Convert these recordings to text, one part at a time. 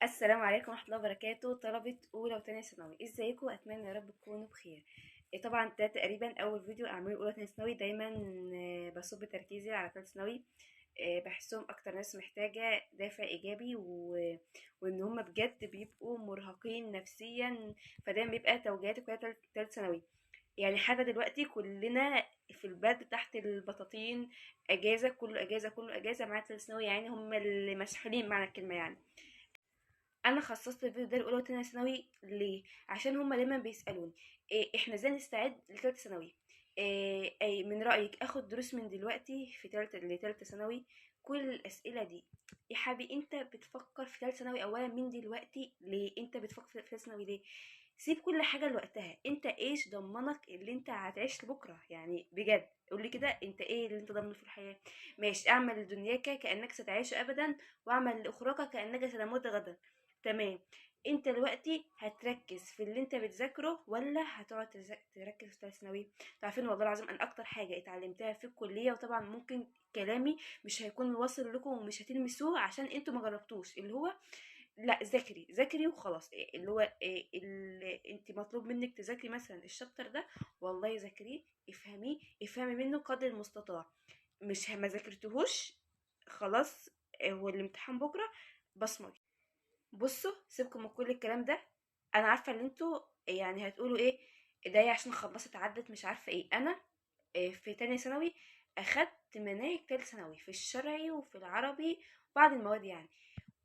السلام عليكم ورحمة الله وبركاته. طلبة أولى وتانية ثانوي، ازيكم؟ أتمنى يا رب تكونوا بخير. طبعا ده تقريبا أول فيديو أعمله أولى وتانية ثانوي. دايما بصب تركيزي على تالتة ثانوي، بحسهم أكتر ناس محتاجة دافع إيجابي وإن هما بجد بيبقوا مرهقين نفسيا، فدايما بيبقى توجيهاتي كلها تالتة ثانوي. يعني حتى دلوقتي كلنا في البرد تحت البطاطين، اجازه، كله اجازه، كله اجازه، مع تالتة ثانوي، يعني هم اللي مسحولين معنى الكلمة. يعني انا خصصت الفيديو ده لاولى وتانية ثانوي ليه؟ عشان هما دايما بيسالوني إيه احنا ازاي نستعد لتالتة ثانوي، إيه أي من رايك اخد دروس من دلوقتي في تالتة لتالتة ثانوي؟ كل الاسئلة دي يا حبيبي انت بتفكر في تالتة ثانوي اولا من دلوقتي ليه؟ انت بتفكر في تالتة ثانوي ليه؟ سيب كل حاجة لوقتها. انت ايش ضمنك اللي انت هتعيش لبكرة؟ يعني بجد قولي كده، انت ايه اللي انت ضامنه في الحياة؟ ماشي، اعمل لدنياك كانك ستعيش ابدا، واعمل لاخراك كانك ستموت غدا. تمام، انت دلوقتي هتركز في اللي انت بتذاكره ولا هتقعد تركز في ثالث ثانوي؟ تعرفين والله العظيم انا اكتر حاجة اتعلمتها في الكلية، وطبعا ممكن كلامي مش هيكون واصل لكم ومش هتلمسوه عشان انتوا ما جربتوش، اللي هو لا ذاكري ذاكري وخلاص. إيه اللي هو إيه اللي انت مطلوب منك تذاكري مثلا الشابتر ده، والله ذاكريه، افهميه، افهمي منه قدر المستطاع. مش ما ذاكرتهوش خلاص، هو الامتحان بكره، بصمجي. بصوا سيبكم من كل الكلام ده، انا عارفه ان انتوا يعني هتقولوا ايه ده عشان خلصت عدت مش عارفه ايه. انا في تانية ثانوي اخدت مناهج تالتة ثانوي في الشرعي وفي العربي وبعض المواد يعني،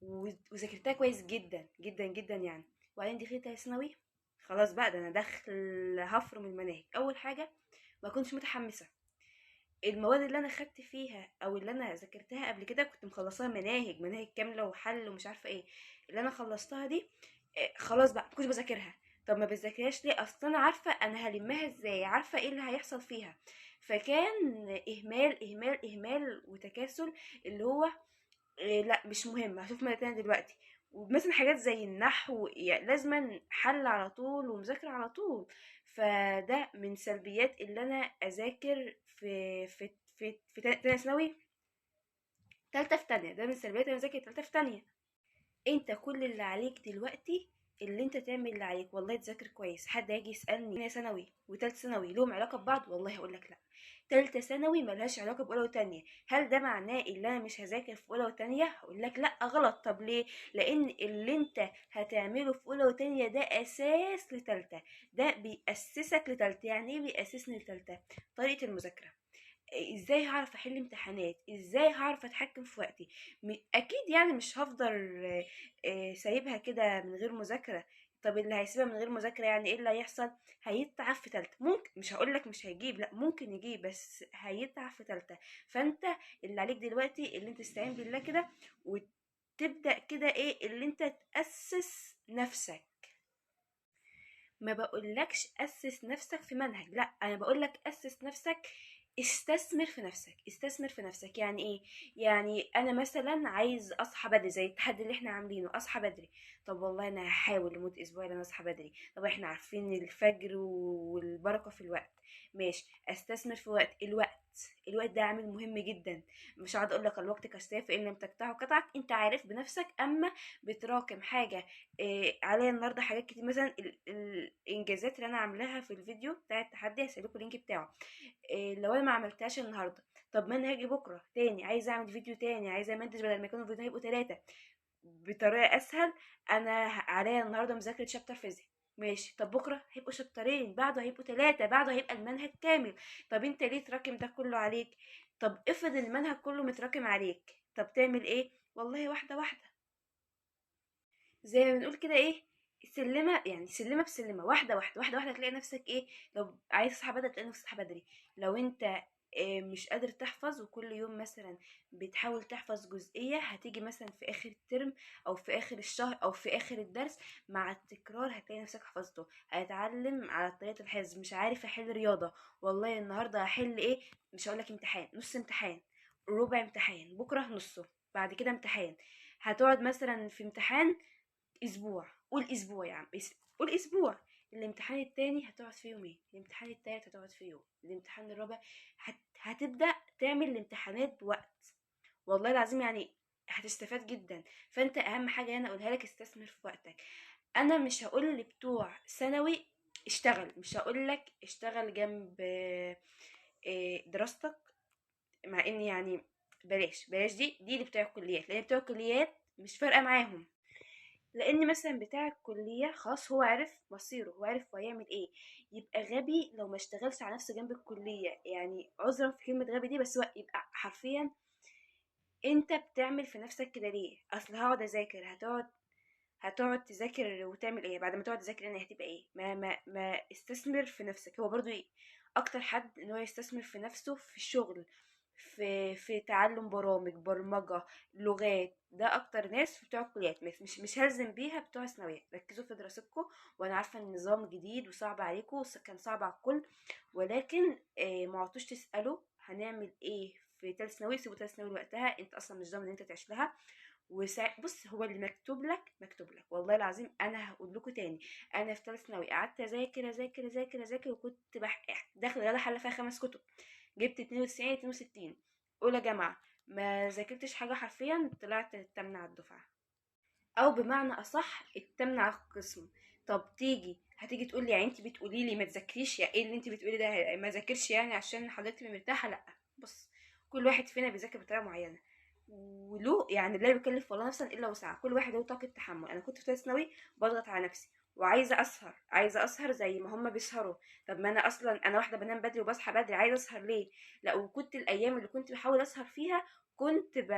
وذاكرتها كويس جدا جدا جدا يعني. وبعدين دخلت تالتة ثانوي خلاص بقى، ده انا داخل هفرم المناهج. اول حاجة ما كنتش متحمسة، المواد اللي انا خدت فيها او اللي انا ذاكرتها قبل كده كنت مخلصاها مناهج كاملة وحل ومش عارفه ايه، اللي انا خلصتها دي خلاص بقى ما كنتش بذاكرها. طب ما بذاكرهاش ليه؟ اصل انا عارفه انا هلمها ازاي، عارفه ايه اللي هيحصل فيها. فكان اهمال اهمال اهمال وتكاسل، اللي هو لا مش مهم هشوف مادة تانية دلوقتي. ومثلا حاجات زي النحو يعني لازما حل على طول ومذاكرة على طول. فده من سلبيات اللي انا اذاكر في في في في تانية ثانوي، تالتة في تانية. ده من سلبيات انا اذاكر تالتة في تانية. انت كل اللي عليك دلوقتي اللي انت تعمل اللي عليك، والله تذاكر كويس. حد هيجي يسالني تانية ثانوي وتالتة ثانوي لهم علاقة ببعض؟ والله هقول لك لا، تالتة ثانوي ملهاش علاقة باولى وتانية. هل ده معناه ان انا مش هذاكر في اولى وتانية؟ هقول لك لا، غلط. طب ليه؟ لان اللي انت هتعمله في اولى وتانية ده اساس لتالتة، ده بيأسسك لتالتة. يعني ايه بيأسسني لتالتة؟ طريقه المذاكرة، ازاي هعرف احل امتحانات، ازاي هعرف اتحكم في وقتي. اكيد يعني مش هفضل سايبها كده من غير مذاكرة. طب اللي هيسيبها من غير مذاكرة يعني ايه اللي هيحصل؟ هيتعب في تالتة. ممكن، مش هقولك مش هيجيب، لا ممكن يجيب، بس هيتعب في تالتة. فانت اللي عليك دلوقتي اللي انت تستعين بالله كده وتبدأ كده ايه اللي انت تأسس نفسك. ما بقولكش أسس نفسك في منهج، لا انا بقولك أسس نفسك، استثمر في نفسك. استثمر في نفسك يعني ايه؟ يعني انا مثلا عايز اصحى بدري زي التحدي اللي احنا عاملينه، اصحى بدري. طب والله انا هحاول لمدة اسبوع ان انا اصحى بدري. طب احنا عارفين الفجر والبركة في الوقت، ماشي، استثمر في وقت. الوقت ده عامل مهم جدا. مش هقعد اقول لك الوقت كالسيف ان لم تقطعه قطعك، انت عارف بنفسك. اما بتراكم حاجة إيه عليا النهارده، حاجات كتير، مثلا الانجازات اللي انا عاملاها في الفيديو بتاع التحدي هسيب لكم ال link بتاعه. إيه لو انا ما عملتهاش النهارده، طب ما انا هاجي بكره تاني عايزه اعمل فيديو تاني، عايزه امنتج، بدل ما يكونوا فيديو هيبقوا 3 بطريقة اسهل. انا عليا النهارده مذاكرة chapter فيزياء، ماشي، طب بكره هيبقوا شابترين، بعده هيبقوا 3، بعده هيبقى المنهج كامل. طب انت ليه تراكم ده كله عليك؟ طب افرض المنهج كله متراكم عليك، طب تعمل ايه؟ والله واحدة واحدة، زي ما بنقول كده ايه، سلمه، يعني سلمه بسلمه، واحدة واحدة، واحدة واحدة، تلاقي نفسك ايه. لو عايز تصحى بدري تلاقي نفسك تصحى بدري. لو انت مش قادر تحفظ وكل يوم مثلا بتحاول تحفظ جزئية، هتيجي مثلا في اخر الترم او في اخر الشهر او في اخر الدرس، مع التكرار هتلاقي نفسك حفظته. هتعلم على طريقه الحفظ. مش عارف احل رياضة، والله النهارده هحل ايه، مش هقولك امتحان، نص امتحان، ربع امتحان، بكره نصه، بعد كده امتحان. هتقعد مثلا في امتحان اسبوع، قول اسبوع يا عم، قول اسبوع. الامتحان التاني هتقعد فيه يومين، الامتحان التالت هتقعد فيه يوم، الامتحان الرابع هتبدأ تعمل الامتحانات بوقت. والله العظيم يعني هتستفاد جدا. فانت اهم حاجة انا اقولها لك، استثمر في وقتك. انا مش هقول لبتوع ثانوي اشتغل، مش هقول لك اشتغل جنب دراستك، مع ان يعني بلاش بلاش دي اللي بتوع الكليات، لان بتوع الكليات مش فارقه معاهم، لان مثلا بتاع الكلية خلاص هو عرف مصيره، هو عارف هو هيعمل ايه. يبقى غبي لو ما اشتغلش على نفسه جنب الكلية، يعني عذرا في كلمة غبي دي، بس هو يبقى حرفيا انت بتعمل في نفسك كده ليه؟ اصل هقعد اذاكر، هتقعد تذاكر وتعمل ايه بعد ما تقعد تذاكر؟ انا هتبقى ايه؟ ما ما ما استثمر في نفسك. هو برضو اكتر حد ان هو يستثمر في نفسه في الشغل، في تعلم برامج، برمجة، لغات، ده اكتر ناس في بتوع الكليات. مش هلزم بيها بتوع الثانوية. ركزوا في دراستكم، وانا عارفه ان النظام جديد وصعب عليكم، كان صعب على الكل، ولكن ما عدتوش تسالوا هنعمل ايه في ثالث ثانوي. سيبوا ثالث ثانوي وقتها، انت اصلا مش ضامن ان انت تعيش لها. بص، هو اللي مكتوب لك مكتوب لك، والله العظيم. انا هقول لكم تاني، انا في ثالث ثانوي قعدت اذاكر اذاكر اذاكر اذاكر، وكنت داخله رياضة حله فيها 5 كتب، جبت 92 62. اولى جامعه ما ذاكرتش حاجة حرفيا، طلعت الثامنة على الدفعة، او بمعنى اصح الثامنة على القسم. طب هتيجي تقول لي يعني انت بتقولي لي ما تذاكريش، يا ايه اللي انت بتقولي ده؟ ما ذاكرش يعني عشان حضرتك تبقي مرتاحة؟ لا، بص، كل واحد فينا بيذاكر بطريقة معينة، ولو يعني لا يكلف والله نفسا الا وسعها، كل واحد له طاقة تحمل. انا كنت في ثالث ثانوي بضغط على نفسي وعايزه اسهر، عايزه اسهر زي ما هم بيسهروا. طب ما انا اصلا انا واحدة بنام بدري وبصحى بدري، عايزه اسهر ليه؟ لا، وكنت الايام اللي كنت بحاول اسهر فيها كنت ب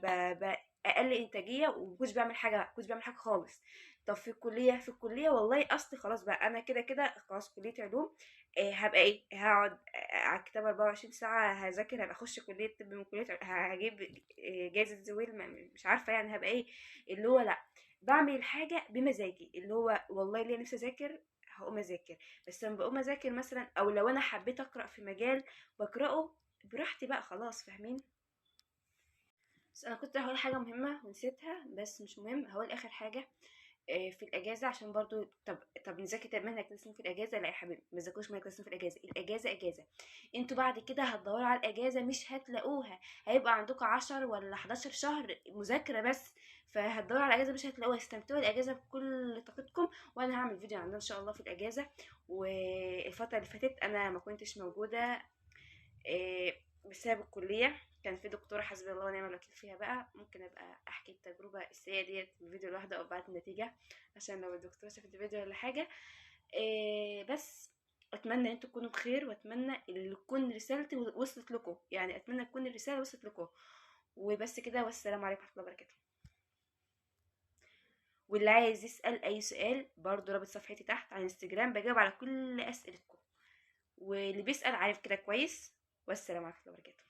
ب ب اقل انتاجية، ومكنتش بعمل حاجة، كنتش بعمل حاجة خالص. طب في الكلية، والله اصلي خلاص بقى انا كده كده خلاص كليه علوم، هبقى ايه؟ هقعد على الكتاب 24 ساعة هذاكر، هبقى اخش كليه طب من كليه هجيب جايزة زويل، مش عارفه يعني هبقى ايه. اللي هو لا، بعمل الحاجة بمزاجي، اللي هو والله ليه نفسي اذاكر هقوم اذاكر، بس لما بقوم اذاكر مثلا، او لو انا حبيت اقرا في مجال بقراه براحتي بقى خلاص، فاهمين؟ بس انا كنت هقول حاجة مهمة ونسيتها، بس مش مهم، هقول اخر حاجة في الاجازة، عشان برضو طب نذاكر، طب منهج لسه في الاجازة؟ لا يا حبيبي، ما تذاكروش منهج لسه في الاجازة. الاجازة اجازه، انتوا بعد كده هتدوروا على الاجازة مش هتلاقوها، هيبقى عندكم 10 ولا 11 شهر مذاكرة بس، فهتدوروا على الاجازة مش هتلاقوها. استمتعوا الاجازة بكل طاقتكم، وانا هعمل فيديو عندنا ان شاء الله في الاجازة. والفترة اللي فاتت انا ما كنتش موجودة بسبب الكلية، كان في دكتورة حسبي الله ونعم الوكيل فيها بقى، ممكن ابقى احكي التجربة السيئة ديت في فيديو لوحده او بعد النتيجة، عشان لو الدكتورة شافت الفيديو ولا حاجة. بس اتمنى ان انتوا تكونوا بخير، واتمنى ان تكون رسالتي وصلت لكم، يعني اتمنى تكون الرسالة وصلت لكم. وبس كده، والسلام عليكم ورحمة الله وبركاته. واللي عايز يسال اي سؤال برضو رابط صفحتي تحت على الانستجرام، بجاوب على كل اسئلتكم، واللي بيسال عارف كده كويس. والسلام عليكم ورحمة الله وبركاته.